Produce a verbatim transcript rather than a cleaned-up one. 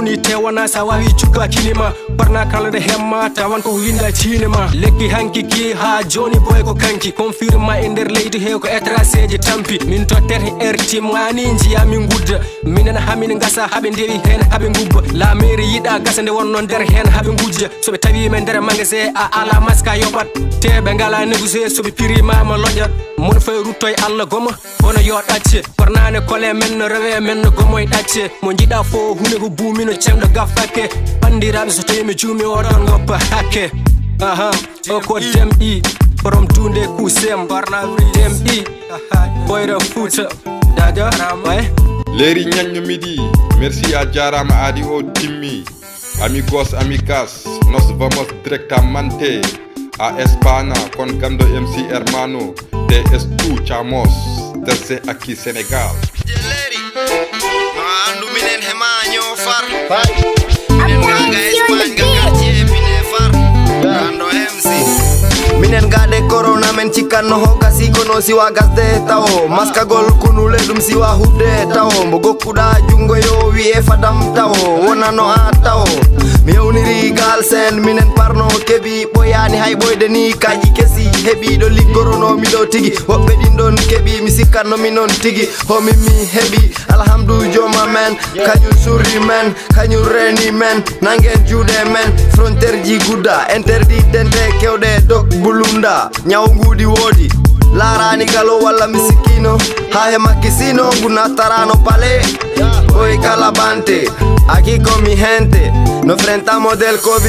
Ni te wona sa wawi cukka kinima. Barna kala de hemma tawan ko winda cinema. Lekki hanki ki ha joni boy ko kanki. Confirma e nder leydi he ko étranger ji tampi. Min to ter erti mani jiya min gudda. Minen hamin gasa habe ndewi hen habe gubba. La mairie yida gasa nde wonno nder hen habe gujja. So be tawi men nder magasin a ala maska yobat. Te be ngala négocier so be pirima ma lojat. Mon fay ruttoy Allah goma. Kono yo ɗacce, kornaane kole men no rewe men no gomoy ɗacce. Mo jiɗa fo hune ko buumi no cemɗo gaffake. Bandiraɓe so tawi mi juumi o ɗon goppa hakke. Aha, o ko dem i, borom tunde ku sem. Dem i, boyra futa. Dada, ouais. Leri ñañño midi. Merci, a jarama, adi o timmi. Amigos, amigas, nos vamos directamente a España con Gando M C Hermano. Te escuchamos desde aquí, Senegal. Jelleri, no andu minen he ma ñoo far. Minen gaga Espagne ga quartier pine far. Gando M C. Minen gade corona men cikkanno ho gasi kono siwa gasde tawo maskagol kunule ɗum siwa hudde tawo mbo gokkuɗa jungo yo wi'e fadam tawo wonano a tawo. Mi yawniri gal sen minen parno keɓi ɓoyani hay ɓoyde ni kaji kesi heɓiɗo liggorono miɗo tigi woɓɓe ɗin ɗon keɓi mi sikkanno mi non tigi homi mi heɓi alhamdu joma men kañum surri men kañum reni men nangen juuɗe men frontière ji gudda interdit dente kewɗe dok bulunda ñaw nguɗi woodi laarani galo walla mi sikkino ha he makki sino ngu nattarano pale boy kala bante aki komi hente no frenta modèle covid